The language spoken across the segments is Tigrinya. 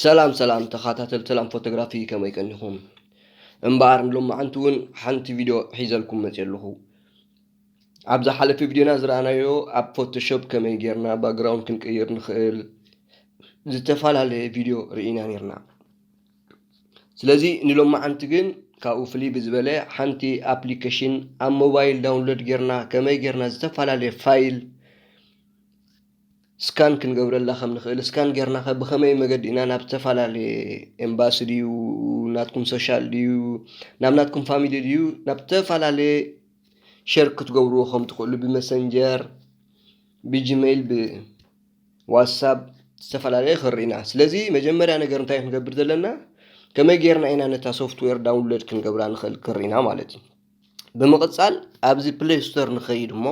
ሰላም ሰላም ተኸታተልቲ ሰላም ፎቶግራፊ፣ ከመይ ቀኒኹም? እምበኣር ንሎማዓንቲ እውን ሓንቲ ቪድዮ ሒዘልኩም መፅእ ኣለኹ። ኣብ ዝሓለፈ ቪድዮና ዝረኣናዮ ኣብ ፎቶሾፕ ከመይ ጌርና ባክግራውንድ ክንቅይር ንኽእል ዝተፈላለየ ቪድዮ ርኢና ኔርና። ስለዚ ንሎማዓንቲ ግን ካብኡ ፍልይ ብዝበለ ሓንቲ ኣፕሊኬሽን ኣብ ሞባይል ዳውንሎድ ጌርና ከመይ ጌርና ዝተፈላለየ ፋይል ስካን ክንገብረላ ከም ንኽእል፣ ስካን ጌርና ከ ብኸመይ መገዲ ኢና ናብ ዝተፈላለየ ኤምባሲ ድዩ፣ ናትኩም ሶሻል ድዩ፣ ናብ ናትኩም ፋሚሊ ድዩ፣ ናብ ዝተፈላለየ ሸር ክትገብርዎ ከም ትኽእሉ ብመሰንጀር፣ ብጂሜይል፣ ብዋትሳፕ ዝተፈላለየ ክንርኢ ኢና። ስለዚ መጀመርያ ነገር እንታይ ክንገብር ዘለና? ከመይ ጌርና ኢና ነታ ሶፍትዌር ዳውንሎድ ክንገብራ ንኽእል ክንርኢ ኢና ማለት እዩ። ብምቕጻል ኣብዚ ፕሌይ ስቶር ንኸይድ እሞ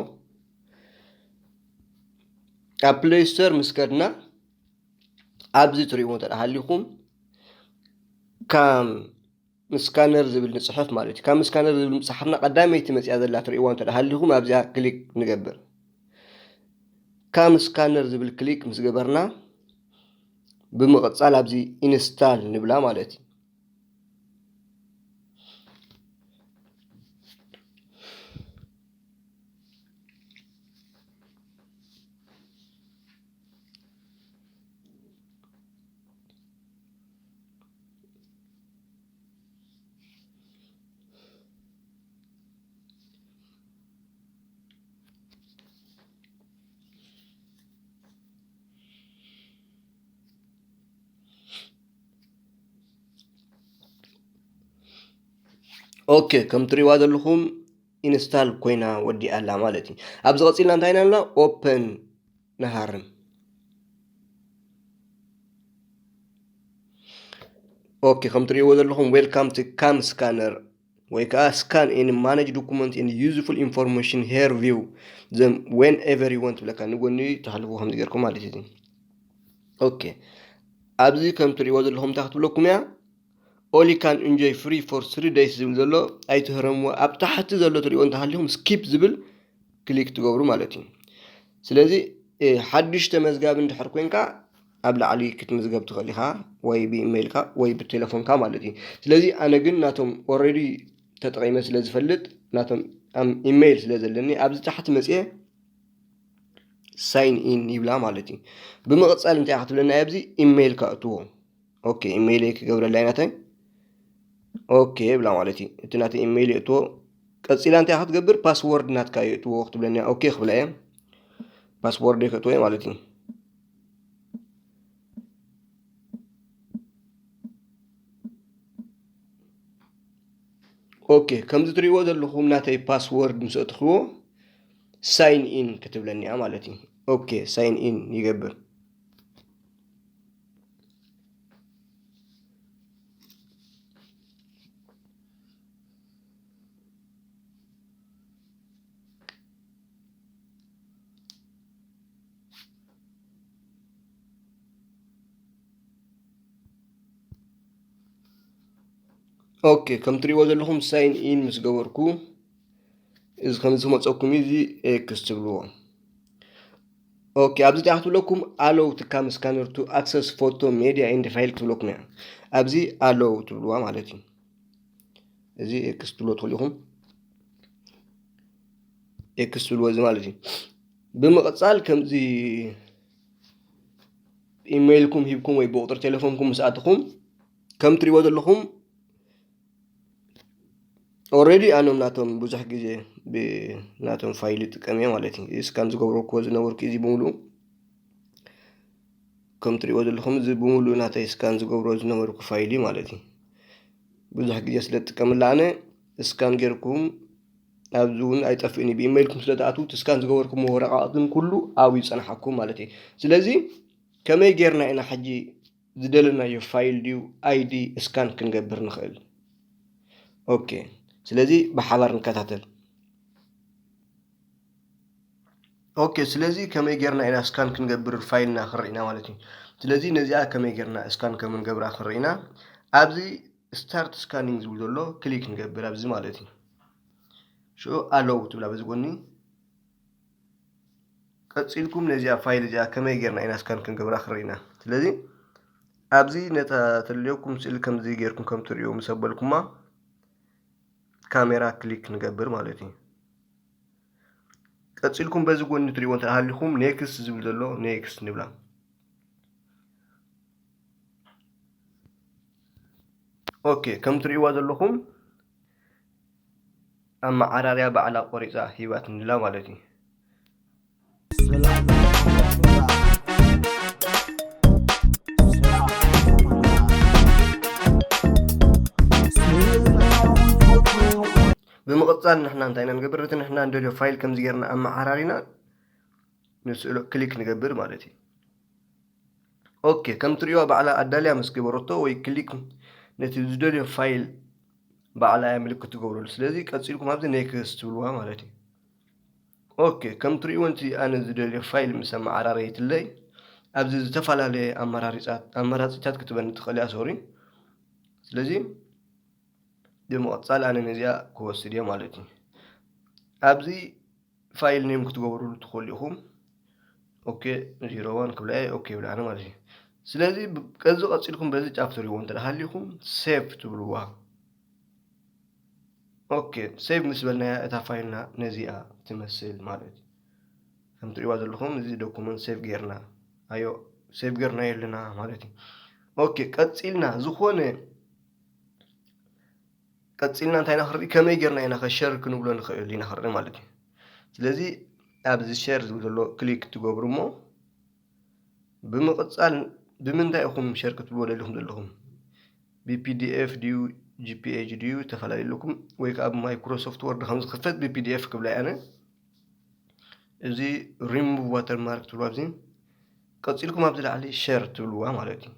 ኣብ ፕሌይ ስቶር ምስ ከድና ኣብዚ ትርእይዎ እንተ ደኣ ሃሊኹም ካም ስካነር ዝብል ንጽሕፍ ማለት እዩ። ካም ስካነር ዝብል ምጽሓፍና ቀዳመይቲ መጽያ ዘላ ትርእይዋ እንተ ደኣ ሃሊኹም ኣብዚኣ ክሊክ ንገብር። ካም ስካነር ዝብል ክሊክ ምስ ገበርና ብምቕጻል ኣብዚ ኢንስታል ንብላ ማለት እዩ። ኦኬ፣ ከም ትሪእዋ ዘለኹም ኢንስታል ኮይና ወዲኣ ኣላ ማለት እዩ። ኣብዚ ቀፂልና እንታይ ኢና ንብላ? ኦፐን ንሃርም። ኦኬ፣ ከም ትሪእዎ ዘለኹም welcome to cam scanner ወይ ከዓ scan any manage document and useful information here, view them whenever you want ትብለካ፣ ንጎኒ ተሕልፉ ከምዚ ጌርኩም ማለት እዩ። ኦኬ፣ ኣብዚ ከም ትሪእዎ ዘለኹም እንታይ ክትብለኩም እያ? All you can enjoy free for three days ዝብል ዘሎ ኣይትህረምዎ። ኣብ ታሕቲ ዘሎ ትሪእዎ እንተሃሊኹም ስኪፕ ዝብል ክሊክ ትገብሩ ማለት እዩ። ስለዚ እ፣ ሓድሽ ተመዝጋቢ እንድሕር ኮንካ ኣብ ላዕሊ ክትምዝገብ ትኽእል ኢኻ፣ ወይ ብኢሜይልካ ወይ ብቴሌፎንካ ማለት እዩ። ስለዚ ኣነ ግን ናቶም ኦልሬዲ ተጠቒመ ስለ ዝፈልጥ ናቶም ኣም ኢሜይል ስለ ዘለኒ ኣብዚ ታሕቲ መፅየ ሳይን ኢን ይብላ ማለት እዩ። ብምቕፃል እንታይ ክትብለና ኣብዚ ኢሜይልካ እትዎ። ኦኬ፣ ኢሜይለይ ክገብረላ እዩ ናተይ። ኦኬ ብላ ማለት እዩ። እቲ ናተይ ኢሜይል የእትዎ። ቀፂላ እንታይ ክትገብር? ፓስወርድ ናትካ የእትዎ ክትብለኒ እያ። ኦኬ ክብላ እየ። ፓስወርደይ ከእትዎ እየ ማለት እዩ። ኦኬ፣ ከምዚ ትሪእዎ ዘለኹም ናተይ ፓስወርድ ምስ ኣእትኽዎ ሳይን ኢን ክትብለኒ እያ ማለት እዩ። ኦኬ፣ ሳይን ኢን ይገብር። ኦኬ፣ ከም ትሪእዎ ዘለኹም ሳይን ኢን ምስ ገበርኩ እዚ ከም ዝመፀኩም እዩ። እዚ ኤክስ ትብልዎ። ኦኬ፣ ኣብዚ እንታይ ክትብለኩም? ኣለው ትካም ስካነር ቱ ኣክሰስ ፎቶ ሜዲያ ኤንድ ፋይል ክትብለኩም እያ። ኣብዚ ኣለው ትብልዋ ማለት እዩ። እዚ ኤክስ ትብልዎ ትኽእሉ ኢኹም። ኤክስ ትብልዎ እዚ ማለት እዩ። ብምቕፃል ከምዚ ኢሜይልኩም ሂብኩም ወይ ብቁፅሪ ቴሌፎንኩም ምስ ኣትኹም ከም ትሪእዎ ዘለኹም ኦልሬዲ ኣኖም ናቶም ብዙሕ ግዜ ብናቶም ፋይል ይጥቀም እየ ማለት እዩ። ስካን ዝገብረኩዎ ዝነበርኩ እዚ ብምሉእ ከም ትሪእዎ ዘለኹም እዚ ብምሉእ ናተይ ስካን ዝገብሮ ዝነበርኩ ፋይል እዩ ማለት እዩ። ብዙሕ ግዜ ስለ ዝጥቀምላ ኣነ ስካን ጌርኩም ኣብዚ እውን ኣይጠፍእን እዩ። ብኢሜይልኩም ስለ ትኣትዉ እቲ ስካን ዝገበርኩሞ ወረቃቕትን ኩሉ ኣብኡ ይፀንሓኩም ማለት እዩ። ስለዚ ከመይ ጌርና ኢና ሕጂ ዝደለናዮ ፋይል ድዩ ኣይዲ ስካን ክንገብር ንኽእል? ኦኬ፣ ስለዚ ብሓባር ንከታተል። ኦኬ፣ ስለዚ ከመይ ጌርና ኢና ስካን ክንገብር ፋይልና ክንርኢ ኢና ማለት እዩ። ስለዚ ነዚኣ ከመይ ጌርና ስካን ከም ንገብራ ክንርኢ ኢና። ኣብዚ ስታርት ስካኒንግ ዝብል ዘሎ ክሊክ ንገብር ኣብዚ ማለት እዩ። ሽዑ ኣለው ትብላ በዚ ጎኒ። ቀጺልኩም ነዚኣ ፋይል እዚኣ ከመይ ጌርና ኢና ስካን ክንገብራ ክንርኢ ኢና። ስለዚ ኣብዚ ነታ ተልዮኩም ስእሊ ከምዚ ጌርኩም ከም ትርእዩ ምስ ኣበልኩማ ካሜራ ክሊክ ንገብር ማለት እዩ። ቀጺልኩም በዚ ጎኒ ትርእይዎ እንተ ሃሊኹም ኔክስት ዝብል ዘሎ ኔክስት ንብላ። ኦኬ፣ ከም ትርእይዋ ዘለኹም ኣመዓራርያ ባዕላ ቆሪጻ ሂባትንላ ማለት እዩ። ብምቕጻል ንሕና እንታይ ኢና ንገብር? እቲ ንሕና እንደልዮ ፋይል ከምዚ ጌርና ኣመዓራሪና ንስእሎ ክሊክ ንገብር ማለት እዩ። ኦኬ፣ ከም ትርእይዋ ባዕላ ኣዳልያ ምስ ገበረቶ ወይ ክሊክ ነቲ ዝደልዮ ፋይል ባዕላ እያ ምልክት ትገብረሉ። ስለዚ ቀጺልኩም ኣብዚ ኔክስት ትብልዋ ማለት እዩ። ኦኬ፣ ከም ትርእይዎ ነቲ ኣነ ዝደልዮ ፋይል ምስ ኣመዓራረይትለይ ኣብዚ ዝተፈላለየ ኣመራሪጻት ኣመራጺታት ክትበኒ ትኽእል እያ። ሶሪ። ስለዚ ብምቕጻል ኣነ ነዚኣ ክወስድ እየ ማለት እዩ። ኣብዚ ፋይል ኔም ክትገብሩሉ ትኽእሉ ኢኹም። ኦኬ፣ ዜሮ ዋን ክብላ እየ። ኦኬ ይብላኒ ማለት እዩ። ስለዚ ብ- ከዚ ቀጺልኩም በዚ ጫፍ ትርእይዎ እንተ ሃሊኹም ሴቭ ትብልዋ። ኦኬ፣ ሴቭ ምስ በልናያ እታ ፋይልና ነዚኣ ትመስል ማለት እዩ። ከም ትርእይዋ ዘለኹም እዚ ዶኩመንት ሴቭ ጌርና ኣዮ ሴቭ ጌርና የለና ማለት እዩ። ኦኬ፣ ቀጺልና ዝኾነ ቀጺልና እንታይ ኢና ክንርኢ? ከመይ ጌርና ኢና ከ ሸር ክንብሎ ንኽእል ኢና ክንርኢ ማለት እዩ። ስለዚ ኣብዚ ሸር ዝብል ዘሎ ክሊክ ትገብሩ እሞ ብምቕጻል ብምንታይ ኢኹም ሸር ክትብልዎ ደሊኹም ዘለኹም? ብፒዲኤፍ ድዩ ጂፒኤች ድዩ ተፈላለዩ ኣለኩም? ወይ ከዓ ብማይክሮሶፍት ወርድ ከም ዝኽፈት ብፒዲኤፍ ክብላ እየ ኣነ። እዚ ሪሙቭ ዋተርማርክ ትብሉ ኣብዚ ቀጺልኩም ኣብዚ ላዕሊ ሸር ትብልዋ ማለት እዩ።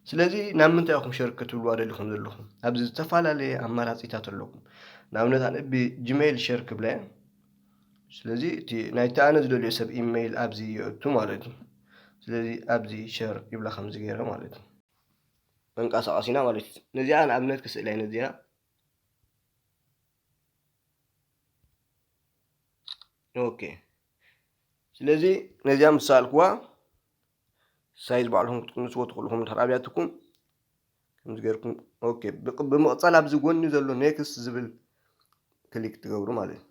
ስለዚ ናብ ምንታይ ኢኹም ሸር ክትብልዋ ደሊኹም ዘለኹም? ኣብዚ ዝተፈላለየ ኣማራጺታት ኣለኩም። ንኣብነት ኣነ ብጂሜይል ሸር ክብላ እየ። ስለዚ እቲ ናይቲ ኣነ ዝደልዮ ሰብ ኢሜይል ኣብዚ የእቱ ማለት እዩ። ስለዚ ኣብዚ ሸር ይብላ ከምዚ ገይረ ማለት እዩ። መንቀሳቐሲና ማለት እዩ። ነዚኣ ንኣብነት ክስእላ እየ ነዚኣ። ኦኬ። ስለዚ ነዚኣ ምስ ሰኣልኩዋ ሳይዝ ባዕልኹም ክትቅንስዎ ትኽእሉ ኢኹም ድሕር ኣብያትኩም ከምዚ ገይርኩም። ኦኬ። ብቅ- ብምቕጻል ኣብዚ ጎኒ ዘሎ ኔክስት ዝብል ክሊክ ትገብሩ ማለት እዩ።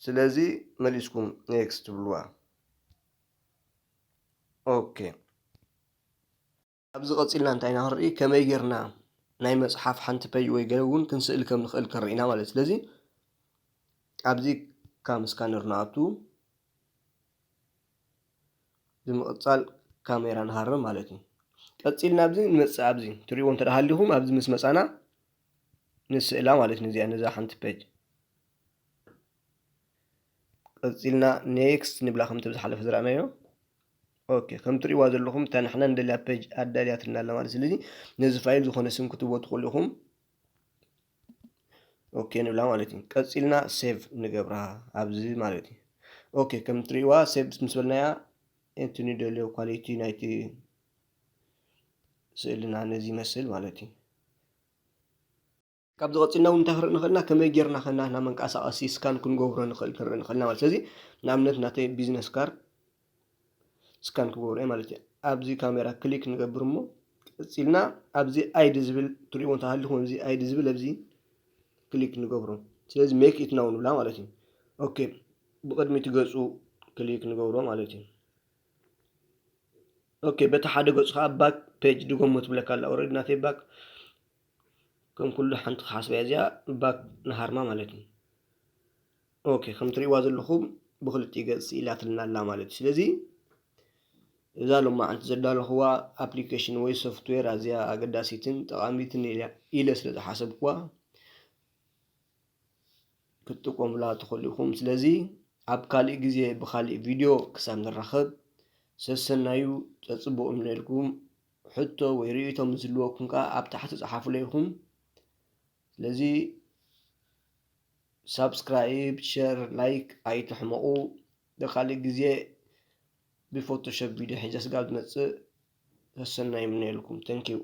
ስለዚ መሊስኩም ኔክስት ትብልዋ። ኦኬ። ኣብዚ ቀጺልና እንታይ ኢና ክንርኢ? ከመይ ጌርና ናይ መጽሓፍ ሓንቲ ፔጅ ወይ ገለ እውን ክንስእል ከም ንኽእል ክንርኢ ኢና ማለት እዩ። ስለዚ ኣብዚ ካም ስካነር ንኣቱ ብምቕጻል ካሜራ ንሃርም ማለት እዩ። ቀጺልና ኣብዚ ንመጽእ ኣብዚ ትርእይዎ እንተ ደኣ ሃሊኹም ኣብዚ ምስ መጻና ንስእላ ማለት እዩ። ነዚኣ ነዛ ሓንቲ ፔጅ ቀጺልና ኔክስት ንብላ ከምቲ ብዝሓለፈ ዝረኣናዮ። ኦኬ፣ ከም ትርእይዋ ዘለኹም እታ ንሕና ንደልያ ፔጅ ኣዳልያትልና ኣላ ማለት። ስለዚ ነዚ ፋይል ዝኾነ ስም ክትህቦ ትኽእሉ ኢኹም። ኦኬ ንብላ ማለት እዩ። ቀጺልና ሴቭ ንገብራ ኣብዚ ማለት እዩ። ኦኬ፣ ከም ትርእይዋ ሴቭ ምስ በልናያ እቲ ንደልዮ ኳሊቲ ናይቲ ስእልና ነዚ ይመስል ማለት እዩ። ካብዚ ቀጺልና እውን እንታይ ክንርኢ ንኽእልና ከመይ ጌርና ከናህና መንቀሳቐሲ ስካን ክንገብሮ ንኽእል ክንርኢ ንኽእልና ማለት። ስለዚ ንኣብነት ናተይ ቢዝነስ ካርድ ስካን ክገብሮ እየ ማለት እዩ። ኣብዚ ካሜራ ክሊክ ንገብር እሞ ቀጺልና ኣብዚ ኣይዲ ዝብል ትርእይዎ እንተሃሊኹም ኣብዚ ኣይዲ ዝብል ኣብዚ ክሊክ ንገብሮ። ስለዚ ሜክ ኢት ናው ንብላ ማለት እዩ። ኦኬ ብቕድሚ እቲ ገጹ ክሊክ ንገብሮ ማለት እዩ። ኦኬ በቲ ሓደ ገጹ ከዓ ባክ ፔጅ ድገሞ ትብለካ ኣላ። ኦረዲ ናተይ ባክ ከም ኩሉ ሓንቲ ክሓስባ እያ እዚኣ ባክ ንሃርማ ማለት እዩ። ኦኬ ከም ትርእይዋ ዘለኹም ብክልቲኡ ገጽ ኢላትልና ኣላ ማለት እዩ። ስለዚ እዛ ሎማዓንቲ ዘዳለኹዋ ኣፕሊኬሽን ወይ ሶፍትዌር ኣዝያ ኣገዳሲትን ጠቓሚትን ኢለ ስለ ዝሓሰብኩዋ ክትጥቀሙላ ትኽእሉ ኢኹም። ስለዚ ኣብ ካሊእ ግዜ ብኻሊእ ቪድዮ ክሳብ ንራኸብ ሰሰናዩ ጸጽቡቕ እምነልኩም። ሕቶ ወይ ርእይቶ ምስ ዝህልወኩም ከኣ ኣብ ታሕቲ ጸሓፉለይ ኢኹም። ስለዚ ሳብስክራይብ፣ ሸር፣ ላይክ ኣይትሕመቑ። ብኻሊእ ግዜ ብፎቶሾፕ ቪድዮ ሒዘ ስጋብ ዝመጽእ ሰሰናዩ እምነልኩም። Thank you።